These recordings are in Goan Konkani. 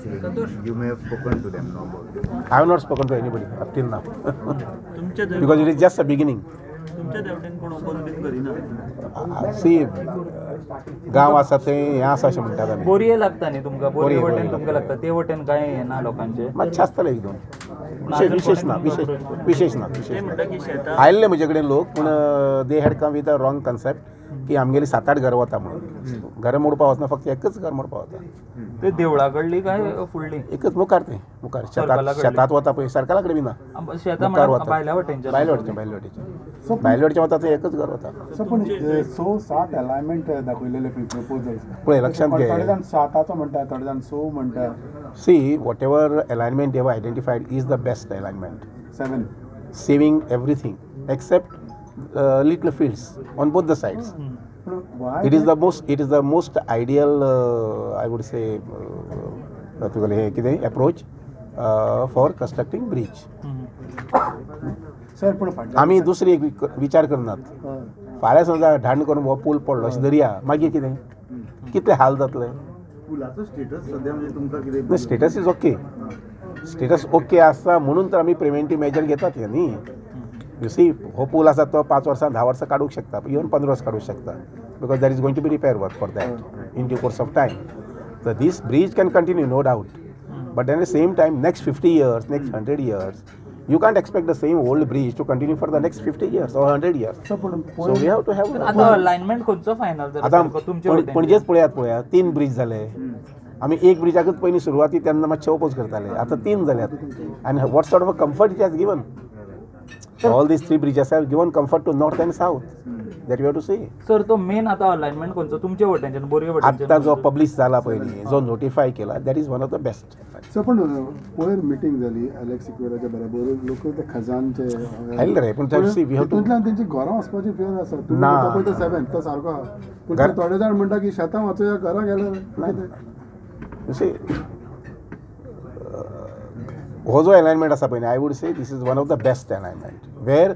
saying? You may have spoken to them, no, about it. I have not spoken to anybody up till now तुमच्या because it is just a beginning. तुमच्या तेवटेन कोण ओपोज बीन करिना? सी, गांव आसा थंय हें आसा अशें म्हणटात आमी. बोरये लागता न्ही तुमकां? बोरये बोरये, वटेन बोरये. तुमकां लागता, ते वटेन कांय हें ना लोकांचे. मातशें आसतलें एक दोन, विशेष विशेष ना, विशेष विशेष ना, ते विशेष म्हणटा ना. की शेतां आयिल्ले म्हजे कडेन लोक, पूण they had come with a wrong concept की आमगेली सात आठ घरां वता म्हणून. घरां मोडपा वचना, फक्त एकच घर मोडपा वता. ते देवळा कडली काय फुडली? एकच, मुखार, तें मुखार शेतात. सर्कला कडली. शेतात वता पळय, सर्कला कडेन बी ना. शेतां मुखार म्हळ्यार वता. भायल्या वटेनच्या? भायल्या वटेनचें, भायल्या वटेनचें, भायल्या वटेनचें वता थंय एकच घर वता. सो पूण स सात अलायनमेंट दाखयलेले प्रपोजल्स. पळय, लक्षांत घे. थोडे जाण साताचो म्हणटा, थोडे जाण स म्हणटा. See, whatever alignment they have identified is the best alignment. Seven. Saving everything except little fields on both the sides. पूण why It is the most ideal, I would say, तुगेलें हें कितें approach for constructing bridge. Sir, पूण फाटल्या आमी दुसरी एक विचार करनात. फाल्यां समजा ढांड करून हो पूल पडलो अशें दर्या, मागीर कितें, कितले हाल जातले? पुलाचो स्टेटस सध्या म्हणजे तुमकां कितें? Status is okay, status okay आसा म्हणून तर आमी प्रिवेंटीव मेजर घेतात हे न्ही. You see, हो पूल आसा तो 5 वर्सां, 10 वर्सां काडूंक शकता, इवन 15 वर्सां काडूंक शकता, because there is going to be repair work for that in due course of time. So this bridge can continue, no doubt, but at the same time, next 50 years, next 100 years, you can't expect the same old bridge to continue for the next 50 years or 100 years. Sir, पूण So we have to have आतां अलायनमेंट खंयचो फायनल आतां जाता तुमचे वटेन? पणजेच पळयात, पळयात, तीन ब्रीज जाले. आमी एक ब्रिजाकूच पयलीं सुरवाती तेन्ना मातशे ओपोज करताले, आतां तीन जाल्यात. आनी what sort of a comfort it has given? All these three bridges have given comfort to north and south, that you have to see. Sir, तो मेन आतां अलायनमेंट खंयचो तुमचे वटेनच्यान, बोरये आत्तां जो वटेनच्यान? पब्लीश जाला पयलीं, जो नोटिफाय केला, that is one of the best. Sir, पण पयर मिटींग जाली एलेक्स सिक्वेराच्या बरोबर, लोक ते खजानचे आयले रे, पूण see, we have to- तितूंतल्यान तेंची घरां वचपाची फियर आसा. तुमी ना. म्हणटा पळय तो सेवन तो सारको आहा, पूण ते थोडे जाण म्हणटा की शेतां वचोया, घरां गेल्यार. सी, हो जो अलायनमेंट आसा पळय, I would say this is one of the best alignment where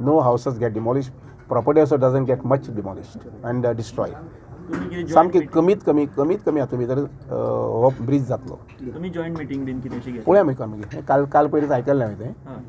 no houses get demolish, property also doesn't get much demolished and destroyed. तुमी कितें सामकी जॉयंट कमीत कमी, कमीत कमी हातूंत भितर हो ब्रीज जातलो. तुमी जॉयंट मिटींग बीन कितें अशी घेतली? पळोवया आमी मागीर. काल काल पयलींच आयकल्लें हांवें तें. हां.